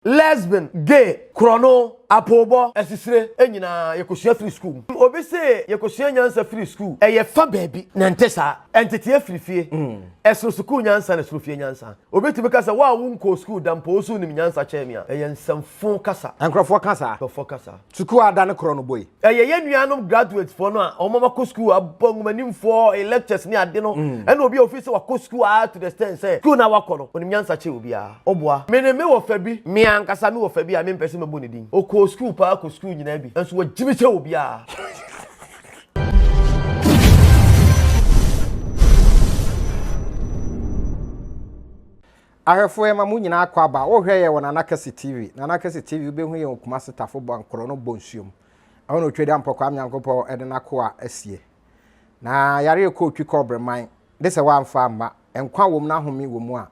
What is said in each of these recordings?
Lesbian, gay, korɔno, apoobɔ, asisire nyinaa yɛkɔsua firi sukuu mu. Obi se yɛkɔsua nyansa firi sukuu, ɛyɛ fa baabi na ɛnte saa. Nteteɛ firi fie. Ɛsono sukuu nyansa na ɛsono fie nyansa. Obi tumi ka sɛ wo a wonkɔɔ sukuu da mpo wo nso wonim nyansa kyɛn me a, ɛyɛ nsɛmfoo kasa. Nkurɔfoɔ ka saa. Nkurɔfoɔ ka saa. Sukuu a adane korɔno bɔ yi. Ɛyɛ yɛn nuanom graduates foɔ no a wɔn akɔ sukuu abɔ nwomanimfoɔ, lectures ne ade no, ɛna obi a ofiri sɛ wakɔ sukuu ara to the extent sɛ sukuu no a wakɔ no, onim nyansa kyɛn obiara. Ɔboa. Me ne me wɔfa bi, me ankasa me wɔfa bi a mempɛ sɛ mɛbɔ ne din, ɔkɔɔ sukuu paa kɔ sukuu nyinaa bi, nanso wagyimi kyɛn obiara. Ahwɛfoɔ yɛma mo nyinaa akɔ aba. Wohwɛ yɛn wɔ Nana Kɛse TV. Nana Kɛse TV wobɛhu yɛn wɔ Kumasi Tafo Bɔ no bɔ nsuom. Ɛhɔ na Otwedeampɔ Kwame Nyankopɔn de n'akoa asie. Na yare ɛkɔ otwi kɔ ɔbrɛman de sɛ woamfa amma. Nkwa wom na ahome wɔ mu a,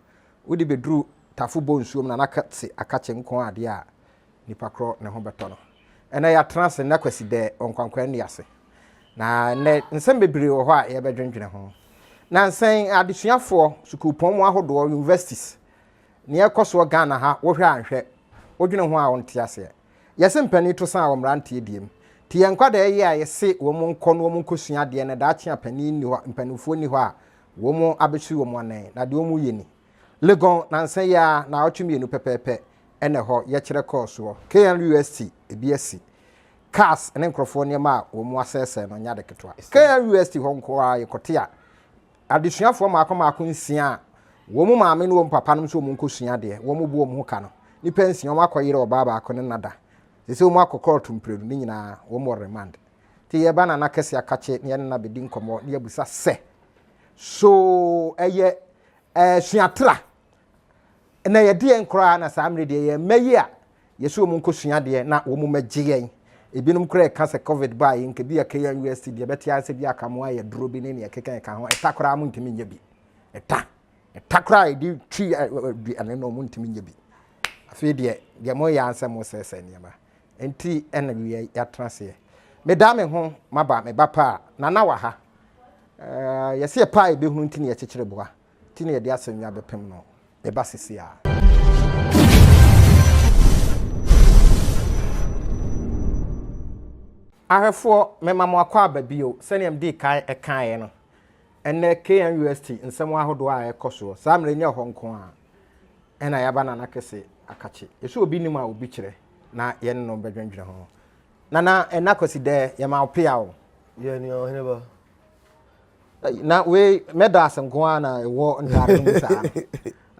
wode bɛduru Tafo bɔ nsuom Nana Kɛse akakye nko adeɛ a, nipa korɔ ne ho bɛtɔ no. Ɛnɛ yɛatena ase nnɛ Kwasidɛ wɔ Nkwankwa Nni ase. Na nnɛ nsɛm bebree wɔ hɔ a yɛbɛdwendwene ho. Nansa yi adesuafoɔ, sukuupɔn mu ahodoɔ, universities, nea ɛkɔ soɔ Ghana ha wohwɛ a nhwɛ, wodwene ho a wonte aseɛ. Yɛse mpanin to san wɔ mmeranteɛ deɛ mu. Nti yɛn nkwadaa yi a yɛse wɔn nkɔ na wɔn nkɔsua adeɛ no daakye a panin nni hɔ, mpanimfoɔ nni hɔ a wɔn abɛsi wɔn anan na deɛ wɔyɛ ni. Legon, nansa yi ara, naawɔtwe mmienu pɛpɛɛpɛ na ɛhɔ yɛkyerɛ kɔɔ soɔ. KNUST, ebi asi. Cars ne nkorɔfoɔ nneɛma a wɔn asɛesɛe no nyɛ ade ketewa. KNUST hɔ nko ara yɛkɔte a, adesuafoɔ mmaako mmaako nsia a wɔn maame ne wɔn papa nom sɛ wɔn nkɔsua adeɛ, wɔn bu wɔn ho ka no, nnipa nsia wɔn akɔyere ɔbaa baako ne nada. Seesei wɔn akɔ kɔɔto mprenu, ne nyinaa wɔn wɔ remand. Nti yɛba Nana Kɛse Akakye ne yɛne no abɛdi nkɔmmɔ ne yɛabusa sɛ, so ɛyɛ Ɛɛ suatra na yɛde yɛn koraa na saa mmerɛ deɛ yɛn mma yi a yɛsɛ wɔn nkɔsua adeɛ na wɔn mmɛgye yɛn. Ebinom koraa ɛka sɛ covid baa yi nka bi a KNUST deɛ bɛte ara sɛ bi aka mo ayɛ duro bi ne neɛ ɛkeka ɛka ho ɛta koraa mo ntumi nyɛ bi. Ɛta ɛta koraa yɛde twi aduane no mo ntumi nyɛ bi. Afei deɛ deɛ mo yɛ ansɛ mo sɛsɛ nneɛma. Nti ɛna wia yɛatena aseɛ. Meda me ho maba me ba pa a nana wɔ ha. Ɛɛ yɛse ɛpɛ a yɛbɛhunu nti na yɛkyekyere boa nti na yɛde asɛnnwa bɛpem no ɛba sese a. Ahwɛfoɔ, mema mo akwaaba bio, sɛdeɛ medii kan kaeɛ no, ɛnnɛ KNUST nsɛm ahodoɔ a ɛrekɔ soɔ, saa mmerɛ nyɛ hɔ nko ara ɛna yɛaba Nana Kese akakye. Yɛsɛ obi nim a obi kyerɛ na yɛne no bɛdwendwene ho. Nana, ɛna Kwasi dɛ, yɛma wo pea o. Yɛ nua ɔhene ba. Na wei mɛda ase nko ara na ɛwɔ ntaare no mu saa.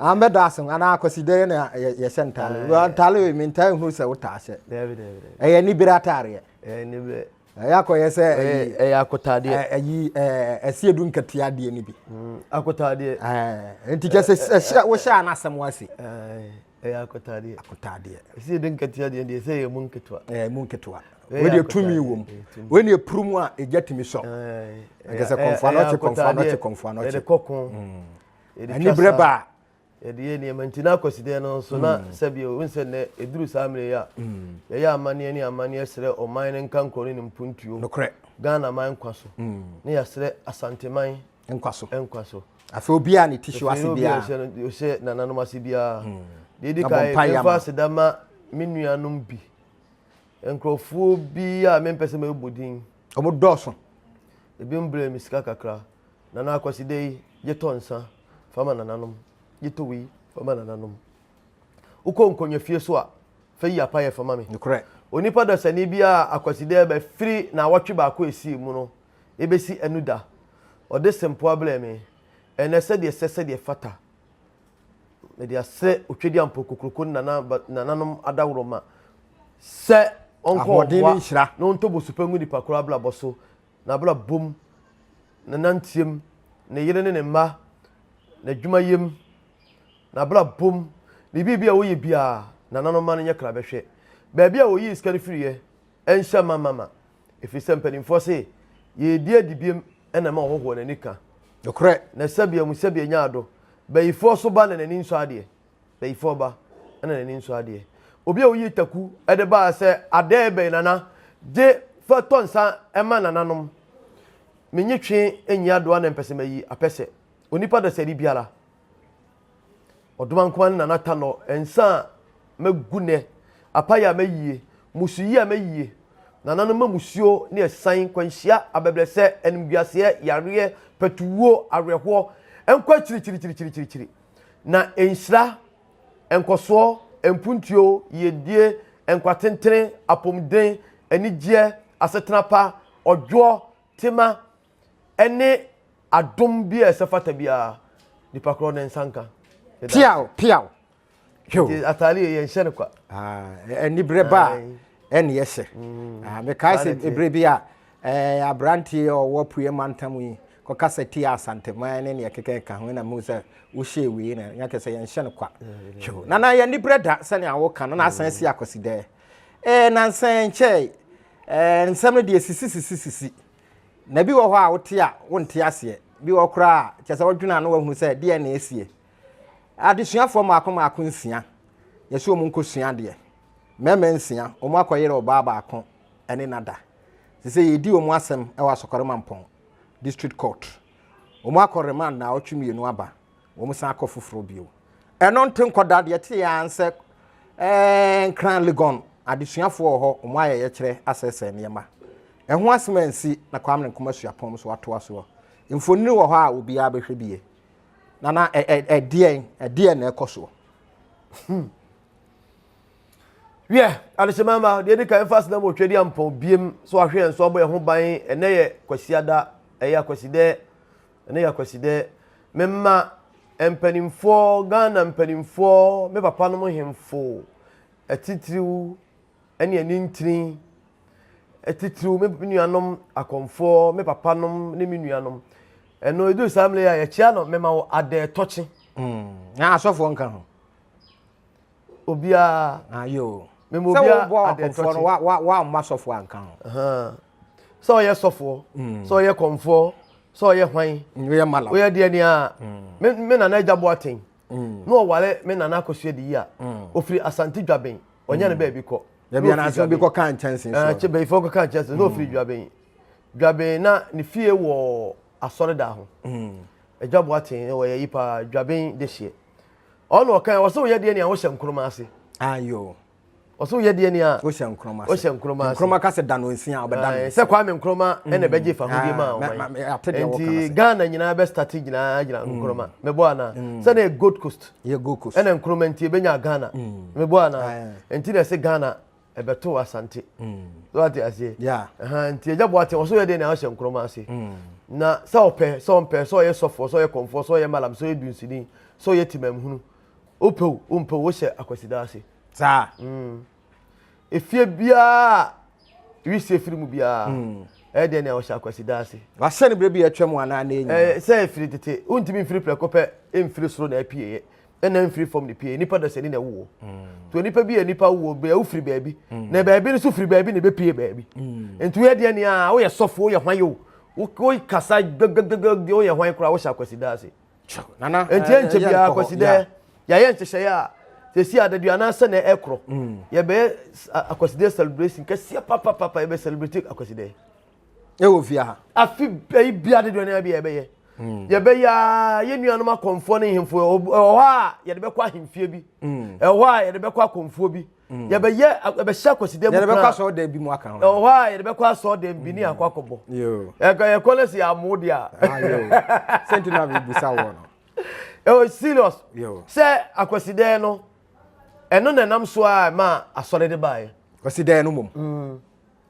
Ah, mɛda ase anaa Kwasi dɛ na yɛhyɛ ntaare. Ntaare wei mentaa nhunu sɛ wotaa hyɛ. Daabi daabi daabi. Ɛyɛ anibere ataareɛ. Ɛyɛ anibere. Ɛyɛ akɔyɛ sɛ ɛyi. Ɛyɛ akotaadeɛ. Ɛyi ɛɛ ɛsi edu nkatia adeɛ no bi. Akotaadeɛ. Ɛɛ nti kyɛ sɛ ɛhyɛ wohyɛ a n'asɛm ase. Ɛyɛ akotaadeɛ. Akotaadeɛ. Ɛsi edu nkatia deɛ deɛ sɛ ɛyɛ mu nketewa. Ɛyɛ mu nketewa. Wei deɛ tumi wɔ mu. Wei deɛ puru mu a egya tumi sɔ. Ɛkɛ sɛ kɔnfoa n'ɔkye kɔnfoa n'ɔkye kɔnfoa n'ɔkye. Yɛde kɔko. Ɛni brɛ ba. Yɛde yɛ nneɛma nti na akwasideɛ no nso na sɛbi o nsɛ nnɛ eduru saa mmerɛ yi a yɛyɛ amanneɛ ne amanneɛ srɛ ɔman no nkankorɔ ne ne mpuntuo. Nokorɛ. Ghana man nkwa so. Ne yɛasrɛ Asanteman nkwa so. Nkwa so. Afei obiara ne ti hyew ase biara. Afei obiara hyɛ nananom ase biara. Deɛ edi kan memfa aseda ma me nuanom bi. Nkurɔfoɔ bi a mempɛ sɛ mɛbɔ din. Wɔn dɔɔso. Ebi brɛ me sika kakra. Nana Akwaside yi, gye tɔ nsa fa ma nananom. Gye tɔ wei fa ma nananom. Wokɔ nkonnwa fie so a, fa yi apayɛ fa ma me. Nokorɛ. Onipa dasani bi a Akwaside bɛfiri naawɔtwe baako a ɛsii mu no, ɛbɛsi ɛno da. Ɔde sempoa brɛɛ me. Ɛnnɛ, sɛdeɛ ɛsɛ, sɛdeɛ ɛfata, mede asrɛ Otwedeampɔ Kokroko ne nana ba, nananom adaworoma sɛ ɔnkɔ Ahoɔden ne ɔmmoa nhyira. na ɔntɔ bosupa ngu nipa korɔ abrabɔ so, n'abrabɔ mu, ne nanteɛ mu, ne yere ne ne mma, n'adwumayɛ mu, n'abrabɔ mu, ne biribi a ɔyɛ biara, nananom mma no nyɛ krabɛhwɛ. Baabi a ɔyii sika no firiiɛ, ɛnhyɛ ma mama. Ɛfiri sɛ mpanimfoɔ se, yɛredi adibiem na ɛma ɔhɔhoɔ n'ani ka. Nokorɛ. Na sɛbea mu sɛbea nya ado. Bayifoɔ so ba na n'ani nsɔ adeɛ. Bayifoɔ ba na n'ani nsɔ adeɛ. Obi a oyii taku de baa sɛ adɛɛ bɛn nana gye fa tɔ nsa ma nananom. Menye twe nyi adoa na mpɛsɛ mayi apɛsɛ. Onipa dasani biara. Ɔdomankoma ne nana tanɔ nsa a. magu nnɛ, apaeɛ a mayie, mmusuyi a mayie, nananom ma musuo ne asiane, nkwanhyia, abɛbrɛsɛ, animguaseɛ, yareɛ, patuwuo, awerɛhoɔ, nkɔ akyirikyirikyirikyirikyiri, na nhyira, nkɔsoɔ, mpuntuo, yiedie, nkwatentene, apɔmuden, anigyeɛ, asetena pa, ɔdwoɔ, tema, ne adom bi a ɛsɛ fata biara, nipa korɔ ne nsa nka. Piaw, piaw. Nti ataade yɛ yɛnhyɛ no kwa. Aniberɛ ba a ɛne yɛhyɛ. Mm. Ah, mekae sɛ ɛberɛ bi a eh, aberanteɛ ɔwɔ apueɛ mantam yi kɔkasa tia Asanteman ne neɛ keka ka ho na mehu sɛ wohyɛɛ wei na nyɛ kɛ sɛ yɛnhyɛ no kwa. Mm. Nana yɛn aniberɛ da sɛnea woka no na asan si akwasi dɛ. Eh, nansa nkyɛe eh, nsɛm no deɛ sisi sisi sisi. Na bi wɔ hɔ a wote a wonte aseɛ. Bi wɔ koraa a kyɛ sɛ wodwene a na wahunu sɛ deɛ na ɛsie. Adesuafoɔ mmaako mmaako nsia, yɛse wɔn nkɔsua adeɛ. Mmarima nsia, wɔn akɔyere ɔbaa baako ne no ada. Sese yɛredi wɔn asɛm wɔ Asɔkɔre Mampɔn District Court. Wɔn akɔ remand naawɔtwe mmienu aba, wɔn san akɔ foforɔ bio. Ɛno nte nkɔda deɛ ɛte yɛ ara sɛ ɛɛ Nkran Legon adesuafoɔ wɔ hɔ, wɔn ayɛ yɛkyerɛ asɛesɛe nneɛma. Ɛho asɛm ansi na Kwame Nkrumah Suapɔn nso atoa soɔ. Mfonini wɔ hɔ a obiara bɛhwɛ bie. Nana ɛdeɛn ɛdeɛn na ɛkɔ soɔ. Hmm. Wiɛ, adehyema mma, deɛ ɛdi kan mfa aseda ma otwa di ampɔn biem so ahwɛ yɛn so abɔ yɛn ho ban. Ɛnɛ yɛ Kwasiada, ɛyɛ Akwasidɛ, ɛnɛ yɛ Akwasidɛ. Mema mpanimfoɔ, Ghana mpanimfoɔ, me papa nom hemfo, atitiriw ne anintini, atitiriw me nuanom akɔmfoɔ, me papa nom ne me nuanom. Ɛno ɛduru saa mmerɛ yi a yɛkyea no mema wo adɛɛtɔkye. Mm, na asɔfoɔ nka ho. Obiara. Ayo. Mema obiara adɛɛtɔkye. Sɛ wobɔ akɔmfoɔ no wa wa wa mma sɔfoɔ anka ho. Sɛ ɔyɛ sɔfoɔ, mm. sɛ ɔyɛ kɔmfoɔ, sɛ ɔyɛ hwan. Mm, woyɛ malam. Woyɛ deɛ nea mm. me me nana agya boaten. Na ɔware me nana akosua de yi a. Ofiri Asante Dwaben. Ɔnyɛ ne baabi kɔ. Dabi anaasɛ obi kɔ kaa nkyɛnse so. Ɛɛ bɛyifoɔ kɔ kaa nkyɛnse na ofiri Dwaben. Dwaben na ne fie wɔ asɔredan ho. Agya Boateng wɔyɛ yi paa Dwaben de hyeɛ. Ɔno ɔkan ɔsɛ woyɛ deɛ nea wohyɛ nkroma ase. Ayo. Ɔsɛ woyɛ deɛ nea wohyɛ nkroma ase. Wohyɛ nkroma ase. Nkroma ka sɛ da no nsia ɔbɛda no. Sɛ Kwame Nkroma ɛna ɛbɛgye fahodie ma ɔman. Nti Ghana nyinaa bɛ start nyinaa gyina nkroma. Mebɔ ana. Sɛ na yɛ Gold Coast. Yɛ Gold Coast. Ɛna nkroma nti ebenya Ghana. Mebɔ ana. Nti na ɛsɛ Ghana ɛbɛto Asante. So ate aseɛ. Nti Agya Boateng ɔsɛ ɔyɛ deɛ nea ɔhyɛ nkroma ase. Na sɛ ɔpɛ sɛ ɔmpɛ sɛ ɔyɛ sɔfoɔ sɛ ɔyɛ kɔmfoɔ sɛ ɔyɛ malam sɛ ɔyɛ dunsini sɛ ɔyɛ timamhunu wopɛ o wompɛ o wohyɛ akwasida ase. Saa. Efie biara wisie firi mu biara ɛyɛ deɛ nea ɔhyɛ akwasida ase. Wahyɛ no berɛ bi atwa mu anaa na ɛnyina. Sɛ ɛfiri tete wontumi mfiri prɛko pɛ mfiri soro na apieɛ ɛna mfiri fam na pie nipa dasani na ɛwowɔ mm. to nipa bi yɛ nipa wowɔ baabi wofiri baabi mm. na baabi no so firi baabi na ɛbɛpie baabi mm. nti woyɛ deɛ nea woyɛ sɔfo woyɛ hwan o wokasa gagagaga deɛ woyɛ hwan koraa wohyɛ akwasida ase nti ɛnkyɛ biara akwasidɛ yɛayɛ nhyehyɛeɛ a sɛsi adaduanan sɛ na ɛkorɔ yɛbɛyɛ akwasidɛ celebration kɛseɛ papapapa yɛbɛ celebrate akwasidɛ ɛwɔ fie ha afi bɛyi bia de duane bi yɛbɛyɛ hmm. yɛbɛyɛ a yɛn nuanom akɔmfoɔ ne nhemfo ɛwɔ hɔ a yɛde bɛkɔ ahemfie bi hmm. ɛwɔ hɔ a yɛde bɛkɔ akɔmfoɔ bi hmm. yɛbɛyɛ yɛbɛhyɛ akɔsidɛ mu yɛde bɛkɔ asɔɔdan bi mu aka ho ɛwɔ hɔ a yɛde bɛkɔ asɔɔdan bi ne akɔ akɔbɔ ɛkɔ yɛkɔ ne sɛ yɛamo deɛ a ah, sɛnti na bɛbusa wɔ no ɛwɔ serious sɛ akɔsidɛ no ɛno na ɛnam so a ma asɔre de baeɛ akɔsidɛ no mmom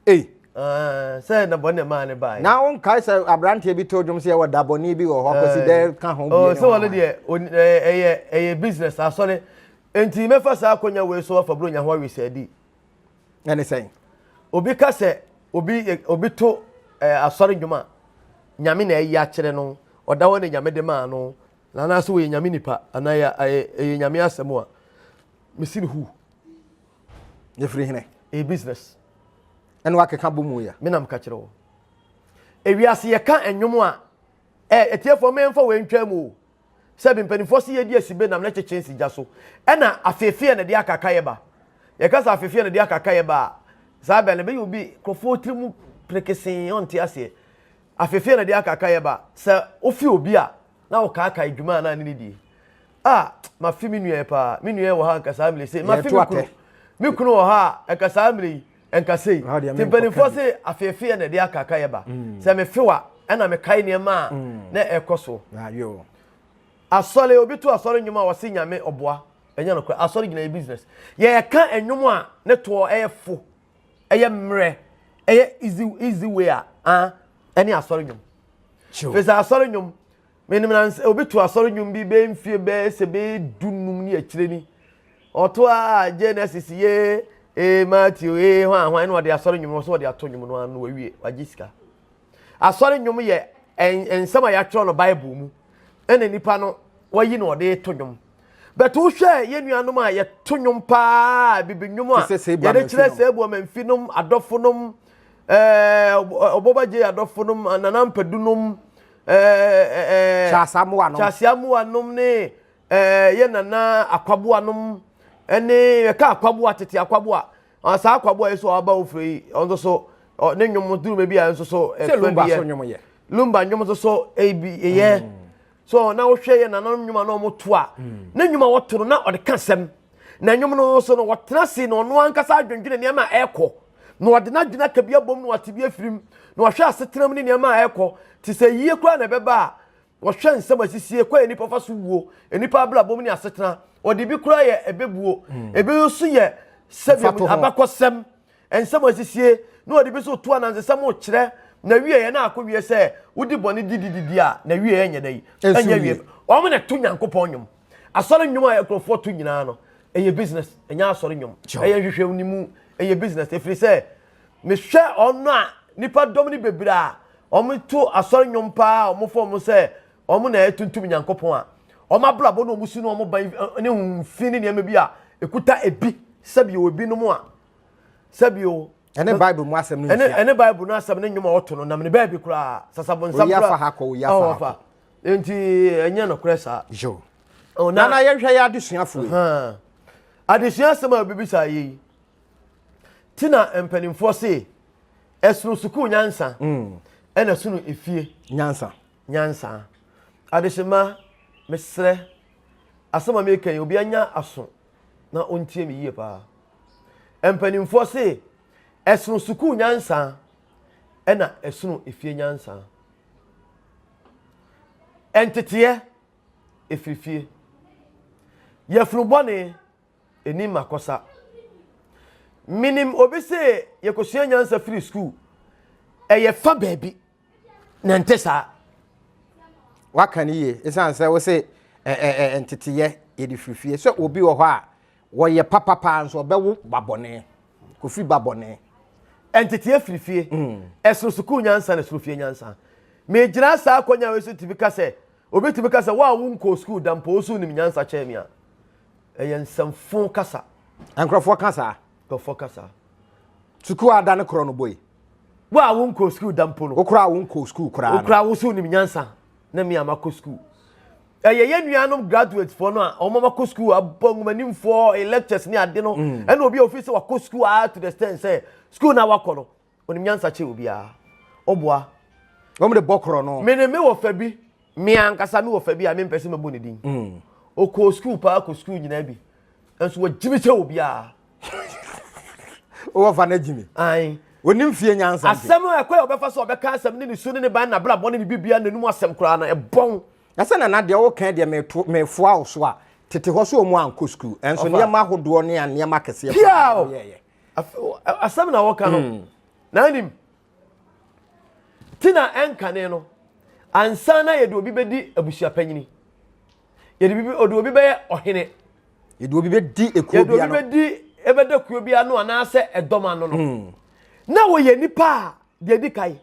Ei. Ah, sɛ na bɔne maa ne baeɛ. Na wonkae sɛ aberanteɛ bi too dwom sɛ yɛwɔ da bɔne bi wɔ hɔ kɔsi dɛ ka ho bie ne sɛ wɔno deɛ ɛyɛ ɛyɛ business asɔre nti mɛfa saa akɔnya wei so afa buronya ho awisɛ adi. Ɛne sɛn? Obi ka sɛ obi obi to asɔre dwom a nyame na ɛyi akyerɛ no ɔda hɔ ne nyame de maa no na anaasɛ wɔyɛ nyame nipa anaa ɛyɛ nyame asɛm a mesi no hu. Yɛfiri hene? Ɛyɛ business. Ɛna wakeka bɔ mu ya. Me nam ka kyerɛ wo. Ewiase yɛka ɛnwom a ɛ atiefoɔ mɛmfa wei ntwa mu o. Sɛ bi mpanimfoɔ se yɛdi asibe nam ne kyekye nsi gya so. Ɛna afeefeɛ na ɛde akaka yɛ ba. Yɛka sɛ afeefeɛ na ɛde akaka yɛ ba a, saa bɛn no ɛbɛyɛ obi nkurɔfoɔ tiri mu perekesee ɔnte aseɛ. Afeefeɛ na ɛde akaka yɛ ba. Sɛ wofi obi a na wokaakae dwuma a na ne ne die. Ah, mafe me nua paa. Me nua wɔ ha nka saa mmerɛ sei. Mafe me kunu. Me kunu wɔ ha a nka saa mmerɛ yi nka sei. Nti mpanimfoɔ se afeefeɛ na ɛde akaka yɛ ba. Mm. Sɛ mefe wa ɛna mekae nneɛma a mm. na ɛkɔ so. Asɔre obi to asɔre nnwom a wɔse nyame ɔboa. Ɛnyɛ nokorɛ. Asɔre nyina yɛ business. Yɛka nnwom a ne toɔ ɛyɛ fo ɛyɛ mmerɛ ɛyɛ easy easy way a ah ɛne asɔre nnwom. Firi sɛ asɔre nnwom Menim na obi to asɔre nnwom bi bɛyɛ mfie bɛyɛ sɛ bɛyɛ dunum ne akyire ni. Ɔto a Genesis ye ee Matthew ee hwan hwan na ɔde asɔre nnwom ɔsɛ ɔde ato nnwom no ano awie wagye sika. Asɔre nnwom yɛ nsɛm a yɛatwerɛ no Bible mu ɛna nipa no wayi na ɔde to nnwom. But wohwɛ yɛn nuanom a yɛto nnwom paa bibi nnwom a yɛde kyerɛ sɛ ebu ɔmamfi nom adɔfo nom ɛɛ ɔbɔba gye adɔfo nom nana mpadu nom ɛɛ Kyasamoa nom Kyasamoa nom ne ɛɛ yɛ nana akwaboa nom ɛne yɛka akwaboa tete akwaboa saa akwaboa yi so ɔba ofure yi ɔno nso so ne nnwom duru baabi a nso so ɛfɛ bi yɛ lumba nnwom nso so ebi yɛ mm. so na wohwɛ yɛ nananom nnwom a na wɔn to a mm. ne nnwom a wɔto no na ɔde ka sɛm na nnwom no nso no wɔtena se na ɔno ankasa adwendwene nneɛma a ɛrekɔ na ɔde n'adwene aka bi abom na wate bi afirim na ɔhwɛ asetenam ne nneɛma a ɛrekɔ te sɛ yie koraa na ɛbɛba a wɔhwɛ nsɛm asisie kɔ yɛ nipa fa so wuo nipa abrabɔ ne asetena ɔde bi koraa yɛ ɛbɛbuo mm. ebi nso yɛ sɛbi abakɔsɛm nsɛm asisie na ɔde bi nso to anansesɛm kyerɛ na wie yɛ na akɔ wie sɛ wodi bɔne didididi a na wie yɛ nyɛ dɛ yi ɛnyɛ wie wɔn na to nyankopɔn nnwom asɔre nnwom a nkurɔfoɔ to nyinaa no ɛyɛ business ɛnyɛ asɔre nnwom ɛyɛ nhwehwɛ ne mu ɛyɛ business ɛfiri sɛ mehwɛ ɔno a nipa dɔm no bebree a wɔn to asɔre nnwom paa wɔn fɔ wɔn sɛ wɔn na ɛtuntum nyankopɔn a wɔn abrabɔ na wɔn su na wɔn ban ne ho fi ne nneɛma bi a ekuta ebi sɛbi ebinom a sɛbi o ɛne bible mu asɛm no nhyia ɛne bible no asɛm ne nnwom a ɔto no nam ne baabi koraa sasabonsam koraa oyi afa ha kɔ oyi afa ha kɔ nti ɛnyɛ nokorɛ saa yo nana yɛhwɛ yɛ adesuafoɔ yi adesua asɛm a bibisa yɛ yi ti na mpanimfoɔ se ɛsono sukuu nyansa mm. ɛna ɛsono efie nyansa nyansa adehyema mesrɛ asɛm a meka yi obi anya aso na ɔntie me yie paa Mpanimfoɔ se, ɛsono sukuu nyansa ɛna ɛsono efie nyansa. Nteteɛ ɛfiri fie. Yafunu bɔne ɛni makɔsa. Menim obi se yɛkɔsua nyansa firi sukuu. Ɛyɛ fa baabi na ɛnte saa. Waka no yie ɛsiane sɛ wo se nteteyɛ yɛde firi fie sɛ obi wɔ hɔ a Wɔyɛ papa paa nso ɔbɛwo ba bɔne. Kofi ba bɔne. Nteteɛ firi fie. Mm. Ɛsono sukuu nyansa na ɛsono fie nyansa. Megyina saa akɔnya wei so tumi ka sɛ obi tumi ka sɛ wo a wonkɔɔ sukuu da mpo wo so wonim nyansa kyɛn me a. Ɛyɛ nsɛmfo kasa. Nkurɔfoɔ ka saa. Nkurɔfoɔ ka saa. Sukuu ada ne korɔ no bɔ yi. Wo a wonkɔɔ sukuu da mpo no. Wo koraa wonkɔɔ sukuu koraa no. Wo koraa wo so wonim nyansa na me a makɔ sukuu. Ɛyɛ yɛn nuanom graduate foɔ no a wɔn akɔ sukuu abɔ nwomanimfoɔ lectures ne ade no mm. ɛna obi a ofi sɛ wakɔ sukuu a to the extent sɛ sukuu na wakɔ no onim nyansa kyɛ obiara ɔboa. Wɔn de bɔ korɔ no. Me ne me wɔ fa bi me ankasa me wɔ fa bi a me mpɛ sɛ mɛbɔ ne din. Mm. Okɔ sukuu paa kɔ sukuu nyinaa bi nso wɔgyimi sɛ obiara. Wowɔ fa no agyimi. Ae. Onim fie nyansa nti. Asɛm a ɛkɔ yɛ ɔbɛfa so ɔbɛka asɛm ne ne su ne ne ban n'abrabɔ ne ne bibia n'anum asɛm koraa no ɛbɔn. Na sɛ nana deɛ woka deɛ meto mefoa wo so a tete hɔ so wɔn ankɔ sukuu ɛnso nneɛma ahodoɔ ne nneɛma akɛseɛ paa wɔyɛyɛ. Asɛm na wɔka no hmm. na anim ti na ɛnkane no ansa na yɛde obi bɛdi abusuapanyini yɛde bibi ɔde obi bɛyɛ ɔhene. Yɛde obi bɛdi ekuo bi ano. Yɛde obi bɛdi ɛbɛda kuo bi ano anaasɛ ɛdɔm ano no. Hmm. Na wɔyɛ nipa a deɛ di kan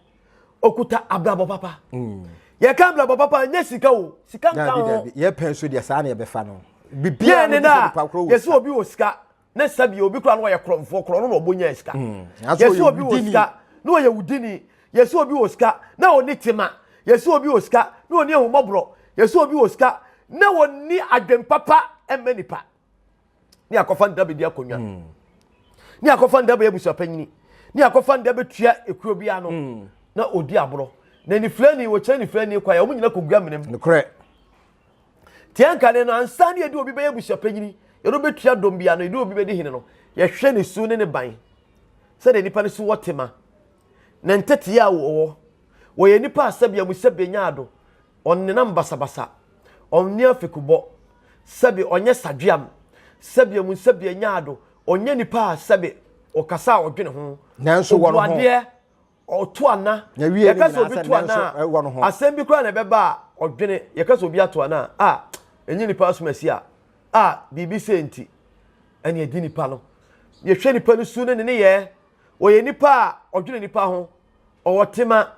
okuta abrabɔ papa. Hmm. Yɛka abrabɔ papa nyɛ sika o sika nka ho. Yɛ pɛn so deɛ saa na yɛbɛfa no. Biribiara no sɛ nipa koro wɔ sika. Yɛsɛ obi wɔ sika na sɛbi obi kura no ɔyɛ korɔmfoɔ korɔ no na ɔbɔ nya sika. Hmm. Yɛsɛ obi wɔ sika na ɔyɛ wudini. Yɛsɛ obi wɔ sika na ɔni tema. Yɛsɛ obi wɔ sika na ɔni ahomɔborɔ. Yɛsɛ obi wɔ sika na ɔni adwempapa ɛmɛ nipa. Ne akɔfa nda bɛdi akonnwa. Hmm. Ne akɔfa nda bɛyɛ abusuapanyini. Ne akɔfa nda bɛtua ekuo bi ano. Hmm. Na ɔdi aborɔ. Na nifirani wɔkyerɛ nifirani kwan a wɔn nyina kɔgu amena mu. Nokorɛ. Nti ɛnkane no, ansa ne yɛde obi bɛyɛ abusuapanyini, yɛde obi bɛtua dɔm bi ano, yɛde obi bɛdi hene no, yɛhwɛ ne su ne ne ban, sɛdeɛ nipa no su wɔ tema, ne nteteeɛ a wɔwɔ. Wɔyɛ nipa a sɛbea mu sɛbea nya ado, ɔnnenam basabasa, ɔnni afekubɔ, sɛbe ɔnyɛ sadweam, sɛbea mu sɛbea nya ado, ɔnyɛ nipa a sɛbe ɔkasa a ɔdwene ho, Nanso wɔ ɔbu no ho. adeɛ, ɔto ana. Na wie no Yɛka sɛ nyinaa obi sɛ to nanso ana a, wɔ no ho. asɛm bi koraa na ɛbɛba a ɔdwene. Yɛka sɛ obi ato ana a, a ɛnyɛ nipa asom asi a, a biribi sei nti ɛne ɛdi nipa no. Yɛhwɛ nipa no su ne ne nneyɛɛ. Ɔyɛ nipa a ɔdwene nipa ho, ɔwɔ tema,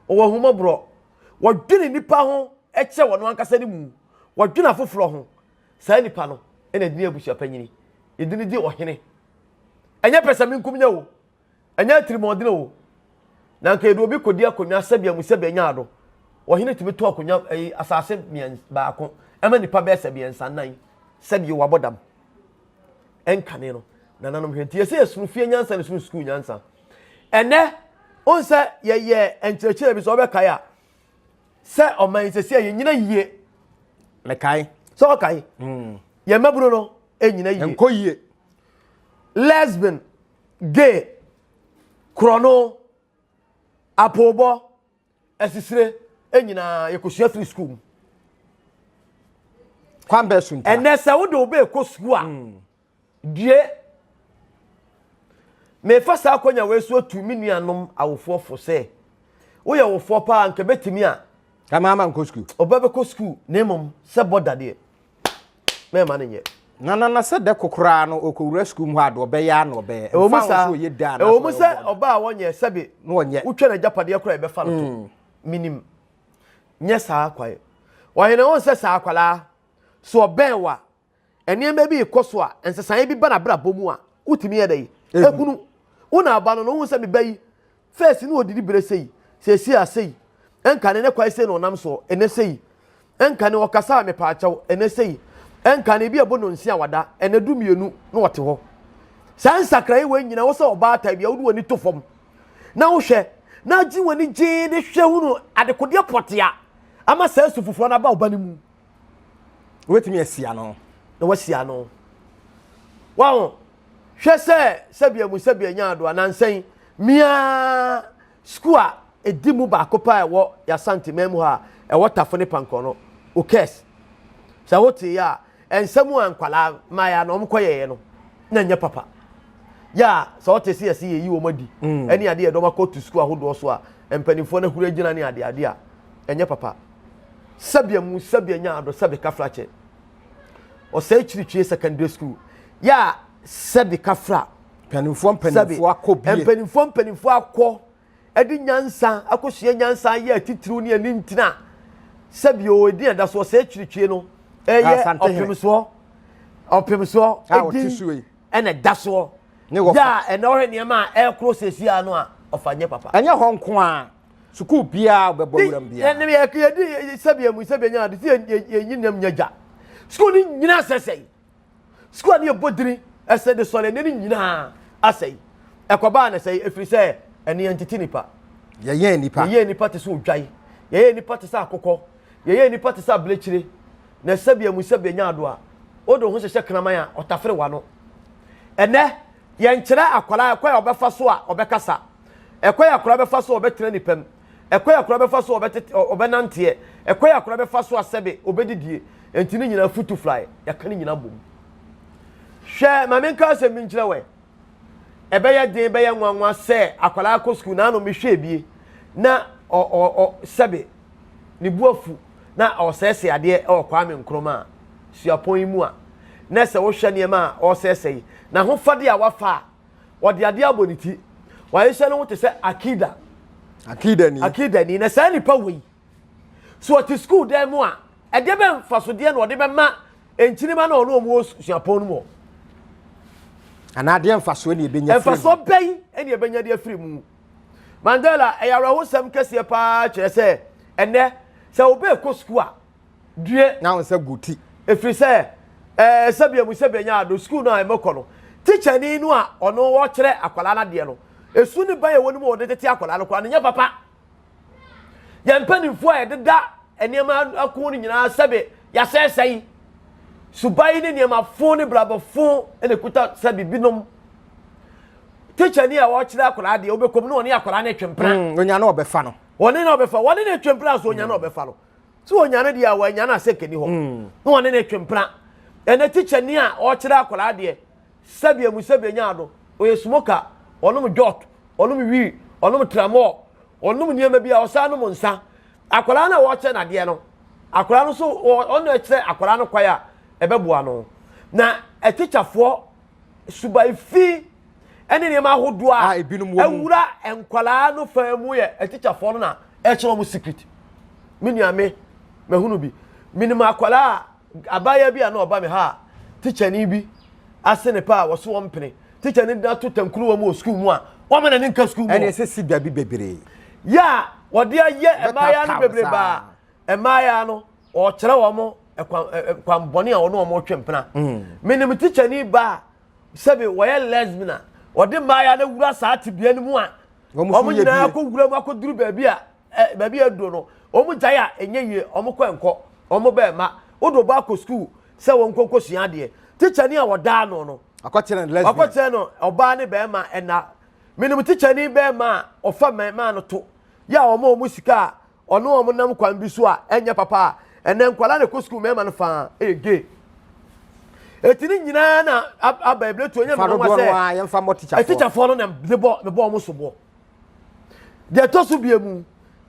ɔwɔ ahummɔborɔ. Wɔdwene nipa ho kyɛ wɔn ankasa ne mu. Wɔdwene afoforɔ ho. Saa nipa no ɛna ɛde ne abusuapanyini. Yɛde no di ɔhene. Ɛnyɛ pɛsɛmenkomenya o. Ɛnyɛ atirimɔdene o. Na anka yɛde obi kɔdi akonnwa sɛbea mu sɛbea nyaa do. Ɔhene tumi tɔ akonnwa ɛyi asase mmiɛnsa baako ɛma nipa bɛyɛ sɛ mmiɛnsa nnan sɛdeɛ wabɔ dam. Ɛnkane no nananom hwɛ nti yɛsɛ yɛsono fie nyansa ne sono sukuu nyansa. Ɛnɛ wohu sɛ yɛyɛ nkyerɛkyerɛ bi sɛ ɔbɛkae a sɛ ɔman yi sɛsi a yɛnyina yie. Mekae. Sɛ ɔkae. Yɛn mmabunu no ɛnyina yie. Ɛnkɔ yie. Lesbian, gay, korɔno, apoobɔ, asisire nyinaa yɛkɔsua firi sukuu mu. Kwan bɛɛ so ntia. Ɛnɛ sɛ wode wo bɛɛkɔ sukuu a, due. Mefa saa akɔnya wei so atu me nuanom awofoɔ fo sɛ, woyɛ wofoɔ paa nka bɛtumi a. Kama ama nkɔ sukuu. Ɔba bɛkɔ sukuu na mmom sɛ bɔda deɛ. Mɛma no nyɛ. Na na na sɛ dɛ kokoraa no ɔkɔwura sukuu mu hɔ a deɛ ɔbɛyɛ ara na ɔbɛyɛ. Ɛwɔ mu Ɛmfa ho saa. sɛ ɔyɛ dɛ anaasɛ Ɛwɔ mu ɔyɛ sɛ bɔne. ɔbaa a wɔnyɛ sɛbe Na ɔnyɛ. wotwa n'agyapadeɛ koraa a ɛbɛfa no to. Menim. Nyɛ saa kwae. Ɔhene wo nsɛ saa akwadaa so ɔbɛn wo a nneɛma bi rekɔ so a nsesaeɛ bi ba n'abrabɔ mu a wotumi yɛ dɛ ehunu. Wo na aba no no wohu sɛ me ba yi First ne odidi bere sei, seesei a sei, ɛnkane ne kwae sei na ɔnam soɔ, ɛnɛ sei, ɛnkane ɔkasa a mepaakyɛw, ɛnɛ sei, ɛnkane ebi ɛbɔ nonsia wada, ɛnɛ dumienu na ɔte hɔ. Saa nsakraeɛ wei nyinaa wo sɛ ɔbaatan bi a wode w'ani to fam na wohwɛ na agye w'ani gyee de hwɛ hunu adekodeɛ pɔte a ama saa su foforɔ no aba wo ba no mu. Wobɛtumi asi ano. Na wasi ano. Waho, Hwɛ sɛ sɛbea mu sɛbea nyaa do a, nansa yi, me ara sukuu a ɛdi mu baako paa a ɛwɔ Y'Asante man mu ha a ɛwɔ Tafo ne Pankɔ no, Okes. Sɛ woteeɛ a, nsɛm a nkwadaa mmaeɛ na wɔkɔyɛeɛ no, na ɛnyɛ papa. Yɛ a, sɛ wote sɛ yɛse yɛyi wɔn adi ne adeɛ yɛde wɔn akɔto sukuu ahodoɔ so a, mpanimfoɔ no ahuri agyina ne adeade a, ɛnyɛ papa. Sɛbea mu sɛbea nyaa do, sɛbe kafrakyɛ. Ɔsɛe Kyirikyie Secondary School yɛ a sɛbi kafra. Mpanimfoɔ mpanimfoɔ akɔ bie. Mpanimfoɔ mpanimfoɔ akɔ ɛde nyansa akɔsua nyansa ayɛ atitiriw ne ani ntina sɛbi o edin ɛda so Ɔsɛe Kyirikyie no ɛyɛ ɔpemsoɔ ɔpemsoɔ edin ɛna ɛda soɔ yɛ a ɛna ɔhwɛ nneɛma a ɛrekoro sɛsi ano a ɔfa nyɛ papa. Ɛnyɛ hɔ nko a. Sukuu biara wobɛbɔ wuram biara. Yɛn yɛ yɛdi sɛbi emu sɛbi enya ade si yɛn yɛn nyinam nya gya. Sukuu ni nyinaa sɛsɛe. Sukuu a ne yɛbɔ dini ɛsɛ de sɔre ɛnɛ ne nyinaa asɛe. Ɛkɔbaa na sɛe efiri sɛ ɛne yɛn tete nipa. Yɛyɛn nipa. Yɛyɛn nipa te sɛ odwan. Yɛyɛn nipa te sɛ akokɔ. Yɛyɛn nipa te sɛ abirekyire. Na sɛbi emu sɛbi enya ado a wode wo ho hyehyɛ kraman a ɔtafere w'ano. Ɛnɛ yɛnkyerɛ akwadaa ɛkwan a ɔbɛfa so a ɔbɛkasa. Ɛkwan a akwadaa bɛfa so a ɔbɛtena nipa mu. Ɛkwan a akwadaa bɛfa so a ɔbɛtete ɔbɛnanteɛ. Ɛkwan a akwadaa bɛfa so a sɛbe ɔbɛdidie. Enti ne nyinaa futu fly. Yɛaka ne nyinaa bom. Hwɛ, ma menka asɛm bi nkyerɛ wɛ. Ɛbɛyɛ den, bɛyɛ nwanwa sɛ akwadaa kɔ sukuu na ano mehwɛ ebie na ɔ ɔ ɔ sɛbe ne bu afu na ɔsɛesɛe adeɛ wɔ Kwame Nkrumah suapɔn yi mu a na sɛ wohwɛ nneɛma a ɔresɛesɛe n'ahofade a wafa a Ɔde adeɛ abɔ ne ti. Wahyehyɛ ne ho te sɛ Akida. Akidani. Akidani. Na saa nipa wei, so ɔte sukuu dan mu a, ɛdeɛ bɛ mfasodeɛ na ɔde bɛma nkyirima na ɔne wɔn wɔ suapɔn no mu hɔ? Anaa adeɛ mfasoɔ na ɛbɛnya firi mu? Mfasoɔ bɛn na ɛbɛnya de afiri mu? Mandela, ɛyɛ awerɛhosɛm kɛseɛ paa kyerɛ sɛ ɛnɛ sɛ wobɛkɔ sukuu a, due. Na wo nsa gu ti. Ɛfiri sɛ, ɛɛ sɛbea mu sɛbea nya ado, sukuu no a ɛmɛkɔ no, tikyani no a ɔno ɔkyerɛ akwadaa no adeɛ no, esu ne ban a ɛwɔ ne mu a ɔde tete akwadaa no koraa no nyɛ papa. Yɛn mpanimfoɔ a yɛdeda nneɛma ako no nyinaa sɛbe yɛasɛesɛe. Suban ne nneɛma fo ne brabɔ fo na ekuta sɛbi binom. Tikyani a ɔkyerɛ akwadaa deɛ wobɛkɔm na ɔne akwadaa no retwe mpena. Onya na ɔbɛfa no. Ɔne na ɔbɛfa wɔne ne retwe mpena so onya na ɔbɛfa no. So onya no deɛ a wɔanya no asɛ kani hɔ. Na ɔne ne retwe mpena. Ɛnɛ tikyani a ɔkyerɛ akwadaa deɛ sɛbi emu sɛbi enya ado ɔyɛ smoker ɔnom jot ɔnom wii ɔnom tramol ɔnom nneɛma bi a ɔsan nom nsa. Akwadaa no a wɔkyerɛ no adeɛ no akwadaa no so ɔno ɛkyerɛ akwadaa no kwan a ɛbɛboa no. Na atikyafoɔ suban fi ne nneɛma ahodoɔ a ebinom wɔ mu. Awura nkwadaa no fa mu yɛ atikyafoɔ no na ɛkyerɛ wɔn secret. Me nua me mahunu bi. Menim akwadaa a abaayewa bi a na ɔba me ha a tikyani bi ase ne pa a wɔso wɔn mpene. Tikyani de ato tankuruwa mu wɔ sukuu mu a wɔma n'ani nka sukuu mu. Ɛne ɛsɛ si dabi bebree. Yɛ a wɔde ayɛ mmaayewa no bebree baa mmaayewa no ɔkyerɛ wɔn ɛkwan kwan bɔne a wɔne wɔn retwe mpena. Menim tikyani ba a sɛbi wɔyɛ lesbian a wɔde mmaayewa no wura saa tebea no mu a wɔn nyinaa akɔ wura mu akɔduru baabi a ɛ baabi a aduro no wɔn gyae a ɛnyɛ yie wɔn kɔ nkɔ wɔn bɛɛ ma wode ɔba akɔ sukuu sɛ wɔn nkɔ nkɔsua adeɛ tikyani a wɔdaa no no akɔkyerɛ no lesbian akɔkyerɛ no ɔbaa ne bɛrima ɛna menim tikyani bɛrima a ɔfa mmarima no to yɛ a wɔn a wɔn sika a Ɔne wɔn nam kwan bi so a ɛnyɛ papa a ɛnɛ nkwadaa na ɛkɔ sukuu mmarima no faa ɛyɛ gay. Eti ne nyinaa na aba ebile to ɛnyɛ mmerɛ nwa sɛ ɛtikyafoɔ no na de bɔ bɔ wɔn soboɔ. Deɛ ɛtɔ so bie mu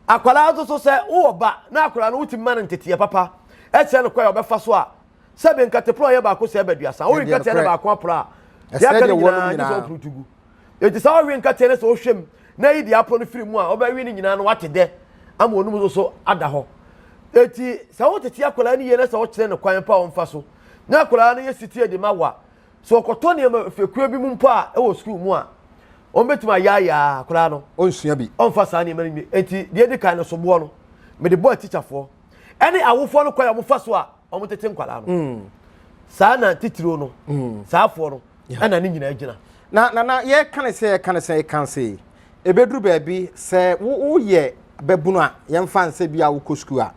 akwadaa nso so sɛ wowɔ ba na akwadaa no wotumi ma no nteteɛ papa ɛkyerɛ no kwan a ɔbɛfa so a sɛbi nkateporɔ yɛ baako sɛ ɛbɛ aduasa wowe nkateɛ no baako aporɔ a deɛ aka no nyinaa gye sɛ woporo to gu. Enti sɛ ɔwe nkateɛ no sɛ ɔhwɛ mu na ayi deɛ aporɔ no firi mu a, ɔbɛwe ne nyinaa no wate dɛ ama onum nso so ada hɔ. Enti sɛ wotete akwadaa no yie na sɛ wokyerɛ no kwan pa a ɔmfa so na akwadaa no yɛ sitie de ma wo a, sɛ ɔkɔtɔ nneɛma fekuo bi mu mpo a ɛwɔ sukuu mu a, wɔbɛtumi ayaayaa akwadaa no. Ɔnsua bi. Ɔmfa saa nneɛma no bi. Enti deɛ ɛdi kan no soboɔ no, mede bɔ atikyafoɔ ɛne awofoɔ no kwan a wɔfa so a wɔtete nkwadaa no. Mm. Saa na titiriw no, mm. saa afoɔ no, ɛna ne nyinaa gyina. Na na na yɛka ne sɛ yɛka ne sɛ yɛka sɛ ebeduru baabi sɛ woyɛ babunu a yɛmfa nsɛ bi a wokɔ sukuu a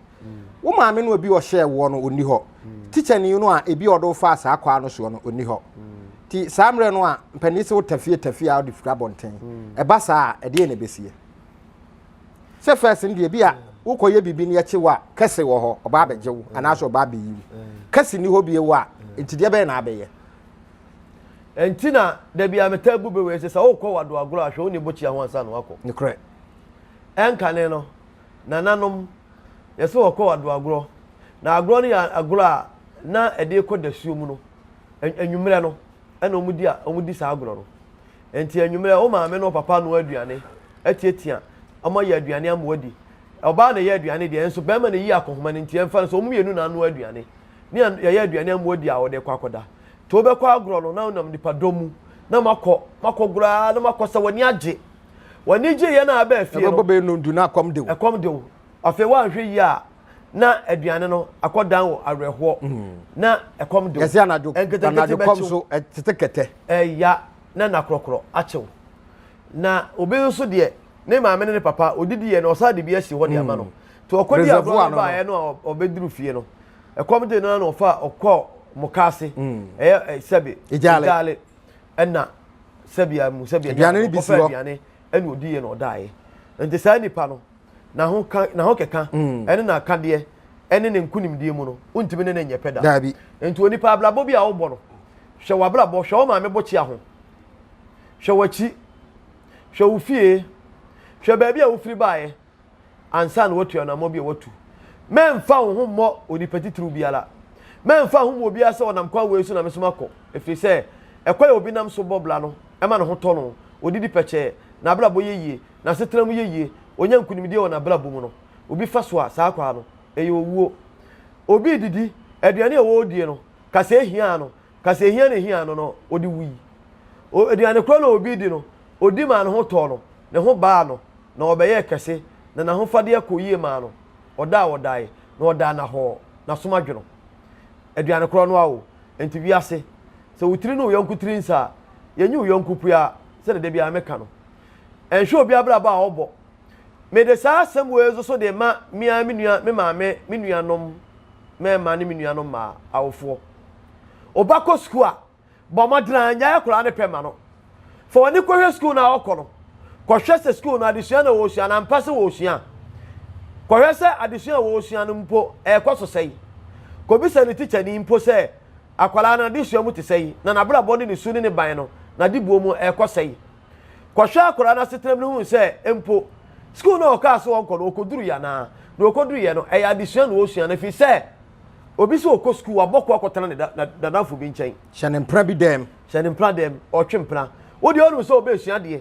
wo maame no ebi ɔhyɛɛ woɔ no ɔnni hɔ tikyani no a ebi ɔde wo faa saa kwaa no soɔ no ɔnni hɔ ti saa mmerɛ no a mpanin sɛ wotafie tafie a wode firi abɔnten ɛba saa a ɛdeɛ na ɛbɛsie sɛ fɛs no deɛ bi a wokɔyɛ biribi no yɛkye wo a kɛse wɔ hɔ ɔbaa bɛgye wo anaasɛ ɔbaa bɛyi wo kɛse ni hɔ bie wo a nti deɛ bɛyɛ na abɛyɛ Ɛnti na da bi a metaa bu bɛ wei sɛ sɛ wokɔ wado agorɔ a hwɛ wo ne bokyia ho ansa na wakɔ. Nokorɛ. Ɛnkane no, nananom, yɛsɛ wɔkɔ wado agorɔ. Na agorɔ no yɛ agorɔ a na ɛde kɔ dasuo mu no, anwummerɛ no, ɛna wɔn di a wɔn di saa agorɔ no. Ɛnti anwummerɛ, wo maame ne wo papa noa aduane, atiatia, wɔn ayɛ aduane ama wadi. Ɔbaa na ɛyɛ aduane deɛ, nso bɛrima na ɛyi akɔnhoma no nti ɛmfa no sɛ wɔn mmienu na anoa aduane. Ne yɛyɛ aduane ama wadi a wɔde kɔ akɔda. Nti wobɛkɔ agorɔ no na wonam nipadɔm mu na moakɔ moakɔ gorɔ ara na moakɔ sɛ w'ani agye. W'ani gye yɛ na abɛɛ fie no. Ɛbɛbɔ bɛyɛ nondu na akɔm de wo. Ɛkɔm de wo. Afei woanhwɛ yie a na aduane no akɔdan wo awerɛhoɔ mm. na ɛkɔm de wo. Yɛsɛ anadwo anadwo kɔm so ɛtete kɛtɛ. Ɛya na nakorɔkorɔ akyew. Na obi nso deɛ ne maame ne ne papa odidi yɛ na ɔsan de bi asi hɔ de ama no. Mm. Nti ɔkɔdi agorɔ no baeɛ no a ɔbɛduru fie no. Ɛkɔm de no na ɔfa ɔkɔ mukaase mm. ɛyɛ sɛbi egyaale ɛna sɛbi amu sɛbi aduane no bi si hɔ aduane ɛna odi yɛ na ɔdaeɛ nti saa nipa no n'aho ka n'aho kɛka mm. ɛne n'akadeɛ ɛne ne nkunimdie mu no wontumi ne ne nyɛ pɛ da daabi nti onipa abrabɔ bi a wobɔ no hwɛ w'abrabɔ hwɛ wo maame bɔkyia ho hwɛ w'akyi hwɛ wo fie hwɛ baabi a wofiri baeɛ ansa na woatu anammɔn bi a woatu. Mɛmfa wo ho mmɔ onipa titiriw biara. Mɛmfa wo ho mmɔ obiara sɛ ɔnam kwan wei so na me nso makɔ, ɛfiri sɛ ɛkwan a obi nam so bɔ bra no ma ne ho tɔ no, ɔdidi pɛkyɛɛ, n'abrabɔ yɛ yie, n'asetena mu yɛ yie, ɔnya nkunimdie wɔ n'abrabɔ mu no, obi fa so a, saa kwan no, ɛyɛ owuo. Obi redidi, aduane a ɔredie no, ka sɛ ɛhiaa no, ka sɛ ɛhia na ɛhiaa no no, ɔde wui. Aduane korɔ na obi redi no, ɔdi maa ne ho tɔɔ no, ne ho baa no, na ɔbɛyɛɛ kɛse, na n'ahofadeɛ kɔɔ yie maa no. Ɔda a ɔdaeɛ, na ɔdaa nnahɔɔ, n'asom adwo no. Aduane korɔ no ara o. Enti wiase, sɛ wo tiri ne wo yɔnko tiri nsa a, yɛnyi wo yɔnko pua sɛdeɛ da biara meka no. Ɛnhwɛ obi abrabɔ a ɔbɔ. Mede saa asɛm wei nso so de rema me ara me nua, me maame, me nuanom mmarima ne me nuanom mmaa, awofoɔ. Wo ba kɔ sukuu a, bɔ mmɔden ara nyae akwadaa no pɛ ma no. Fa w'ani kɔhwɛ sukuu no a ɔkɔ no. Kɔhwɛ sɛ sukuu no adesua na wɔresua no ampa sɛ wɔresua. Kɔhwɛ sɛ adesua a wɔresua no mpo ɛrekɔ so sɛn. Kɔbisa ne tikyani mpo sɛ akwadaa no adesua mu te sɛn na n'abrabɔ ne ne su ne ne ban no n'adebuo mu ɛrekɔ sɛn. Kɔhwɛ akwadaa no asetenam no hu sɛ mpo sukuu no a ɔkaa sɛ ɔnkɔ no ɔkɔduruiɛ anaa. Na ɔkɔduruiɛ no ɛyɛ adesua na ɔresua no ɛfiri sɛ Obi sɛ ɔkɔ sukuu, wabɔ kɔ akɔtena ne dadamfo bi nkyɛn. Hyɛ ne mpena bi dɛm. Hyɛ ne mpena dɛm, ɔtwe mpena. Wo deɛ ɔnim sɛ ɔbɛsua adeɛ.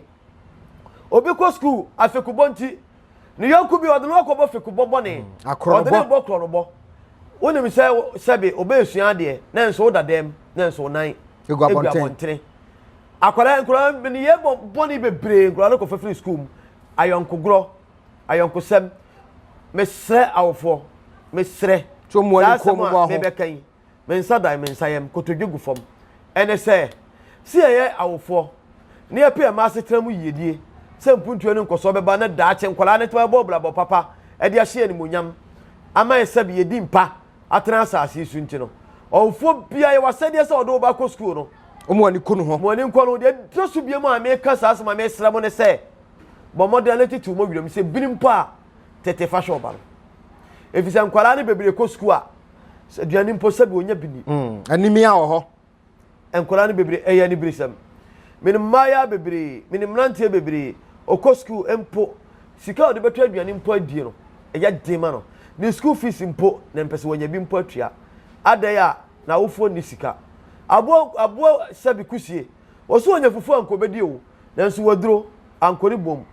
Obi kɔ sukuu, afekubɔ nti, ne yɔnko bi ɔde no akɔbɔ fekubɔ bɔne. Mm, ɔde ne bɔ korɔnobɔ. Wonim sɛ sɛbe ɔbɛsua adeɛ, na nso woda dɛm, na nso wo nan egu abɔntene. Akwadaa nkwadaa nneyɛɛ bɔne bebree nkwadaa no kɔfa firi sukuu mu. Ayɔnkogorɔ. Ayɔnkosɛm, mesrɛ awofoɔ, mesrɛ, saa asɛm a mebɛka yi, me nsa dan me nsa yam, kotodwe gu fam, ɛne sɛ, sɛ yɛyɛ awofoɔ na yɛpɛ yɛn mma asetena mu yiedie, sɛ mpuntuo ne nkɔsoɔ bɛba na daakye nkwadaa no atumi abɔ abrabɔ papa de ahyɛ yɛn animuonyam ama yɛ sɛbe yɛdi mpa atena asase yi so nti no, ɔwofoɔ biara yɛwɔ asɛdeɛ sɛ ɔde wo ba kɔ sukuu no. Wɔn ani ku no ho. Wɔn ani nkɔ no. Deɛ ɛtɔ so biom a meka saa asɛm a mesrɛ mo ne sɛ, Bɔ mmɔden na tete wɔn wiram sɛ biri mpo a tete fa hwɛ ɔba no. Efisɛ nkwadaa no bebree kɔ sukuu a aduane mpo sɛbi wɔnya bi ni. Mm, animia wɔ hɔ. Nkwadaa no bebree ɛyɛ aniberesɛm. Menim mmaayewa bebree, menim mmeranteɛ bebree, ɔkɔ sukuu mpo sika a ɔde bɛtɔ aduane mpo adie no ɛyɛ den ma no. Ne sukuu fees mpo na mpɛ sɛ wɔnya bi mpo atua. Adɛn a n'awofoɔ nni sika. Aboa aboa sɛbi kusie, wɔso wɔnya fufuo a nka ɔbɛdi o. Nanso waduro, ankɔ ne bom.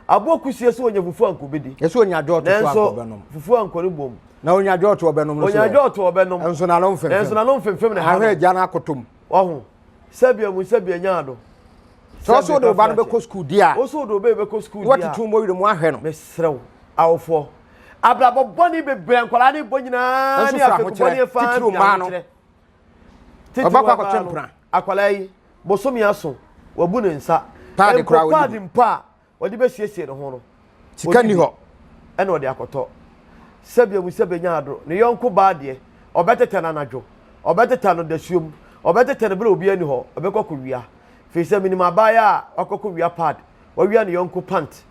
Aboa kusie sɛ onya fufuo anka obedi. Yɛsɛ onya dwɔɔto so anka ɔbɛnom. Nanso fufuo ankɔ ne bom. Na onya dwɔɔto ɔbɛnom no so Onya dwɔɔto ɔbɛnom. Nso n'ano mfemfem. Nanso n'ano mfemfem na ɛha no. Ahwɛ agya no akoto mu. Wahu. Sɛbea mu sɛbea nya ado. Sɛ ɔsɛ wode wo ba no bɛkɔ sukuu di a. Wosɛ wode wo ba bɛkɔ sukuu di a. Watete mmɔ werɛ mu ahwɛ no. Mesrɛ wo, awofoɔ. Abrabɔ bɔne bebree a nkwadaa no bɔ nyinaa ne afekubɔne fa titiriw mmaa no. Ɔbɛkɔ akɔtwe mpena. Akwadaa yi, bosome aso, wabu ne nsa. Paadi koraa Mpo paadi mpo a ɔde bɛsiesie ne ho no. Sika nni hɔ. Ɛna ɔde akɔtɔ. Sɛbi amu sɛbi anya adoro. Ne yɔnko baa deɛ, ɔbɛtetɛ no anadwo. Ɔbɛtetɛ no dasuom. Ɔbɛtetɛ no berɛ a obiara nni hɔ. Ɔbɛkɔ akɔwia. Firi sɛ menim abaayewa a wakɔ akɔwia pad, wawia ne yɔnko pant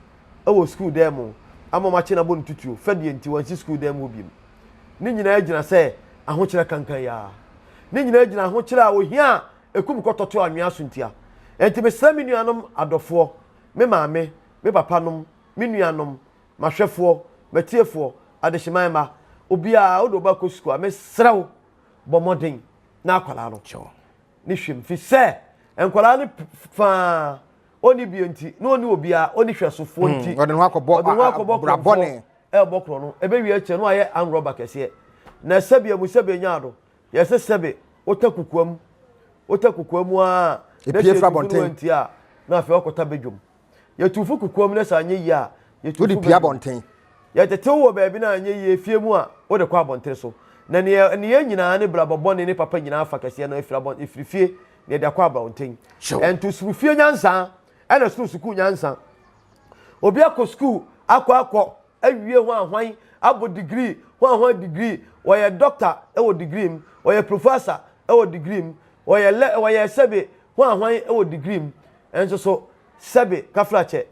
wɔ sukuu dan mu ama wɔakye no abɔ no tutuo. Fɛdeɛ nti wansi sukuu dan mu hɔ biom. Ne nyinaa gyina sɛ ahokyerɛ kankan yi ara. Ne nyinaa gyina ahokyerɛ a ohia a ekum kɔtɔto anwea so ntia. Enti mesrɛ me nuanom adɔfoɔ, me maame, me papanom, me nuanom, m'ahwɛfoɔ, m'atiefoɔ, adehyeman mma, obiara wode wo ba kɔ sukuu a, mesrɛ wo, bɔ mmɔden na akwadaa no ne hwɛ mu. Fi sɛ nkwadaa no faa ɔnni bie nti, na ɔnni obiara, ɔnni hwɛsofoɔ nti, ɔde ne ho akɔbɔ bra bɔne. Ɛrebɔ korɔ no, ɛbɛwie akyire no ayɛ anrɔba kɛseɛ. Na sɛbi amu sɛbi anya ado, yɛsɛ sɛbi wota kukua mu, wota kukua mu ara, na sɛ yɛtu fo no wantie a, na afei wakɔta badwam. Yɛtu fo kukua mu na sɛ anyɛ yie a, yɛtu fo badwam. Yɛtete wo wɔ baabi na anyɛ yie fie mu a, wode kɔ abɔntere so. Na neɛ nneyɛɛ nyinaa ne brabɔ bɔne ne papa nyinaa fa kɛseɛ no ɛfiri abɔn ɛfiri fie na yɛde akɔ abɔnten. Ɛnto soro fie nyansa ɛna soro sukuu nyansa. Obi akɔ sukuu akɔ akɔ awie ho ahwan abɔ degree ho ahwan degree wɔyɛ doctor ɛwɔ degree mu wɔyɛ professor ɛwɔ degree mu wɔyɛ lɛ wɔyɛ sɛbe ho ahwan ɛwɔ degree mu ɛnso so sɛbe kafrakyɛ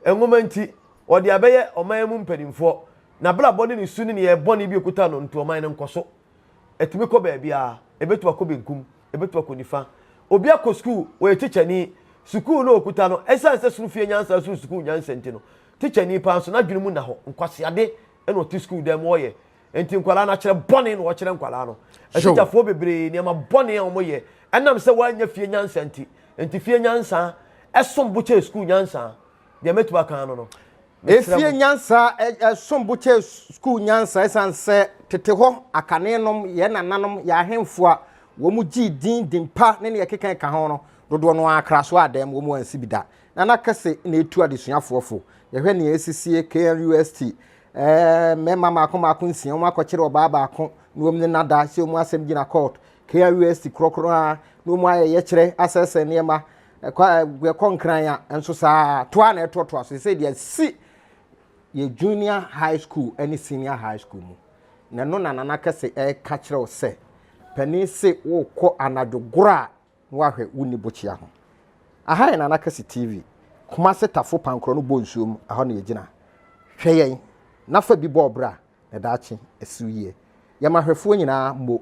nwoma nti wɔde abɛyɛ ɔman mu mpanimfoɔ n'abrabɔ ne ne su ne nea ɛbɔne bi okuta no nti ɔman no nkɔso ɛtumi kɔ baabiara ɛbɛtumi akɔ benkum ɛbɛtumi akɔ nifa. Obi akɔ sukuu, ɔyɛ tikyani. Sukuu no a ɔkuta no, ɛsiane sɛ soro fie nyansa soro sukuu nyansa nti no, tikyani paa nso n'adwene mu nna hɔ. Nkwaseade na ɔte sukuu dan mu ɔyɛ. Nti nkwadaa no akyerɛ bɔne na ɔkyerɛ nkwadaa no. Atikyafoɔ bebree nneɛma bɔne a wɔyɛ ɛnam sɛ wɔannya fie nyansa nti. Nti fie nyansa ɛsom bo kyɛn sukuu nyansa. Deɛ mɛtumi aka ano no. Efie nyansa ɛsom bo kyɛn sukuu nyansa ɛsiane sɛ tete hɔ akane nom, yɛn nananom, yɛn ahemfo a wɔn gyee din din pa ne nea ɛkeka ɛka ho no, dodoɔ no ara kra so a dɛm wɔn ansi bi da. Nana Kɛse na etu adesuafoɔ fo. Yɛhwɛ nea esisie KNUST, ɛɛ mmarima mmaako mmaako nsia wɔn akɔkyere ɔbaa baako na wɔn ne nada sɛ wɔn asɛm gyina court. KNUST korɔkorɔ ara na wɔn ayɛ yɛkyerɛ asɛesɛe nneɛma. Ɛkɔ ɛkɔ Nkran a nso saa toa na ɛtoatoa so sɛ deɛ si yɛ junior high school ne senior high school mu. Na ɛno na Nana Kɛse ɛreka kyerɛ wo sɛ. Panin se wokɔ anadwo gorɔ a na wahwɛ wo nni bokyea ho. Aha yɛ Nana Kɛse TV, Kumase Tafo Pankorɔ no bɔ nsuo mu, ɛhɔ na yɛgyina. Hwɛ yɛn na fa bi bɔ ɔbra na daakye asiw yie. Yɛma ahwɛfoɔ nyinaa mo.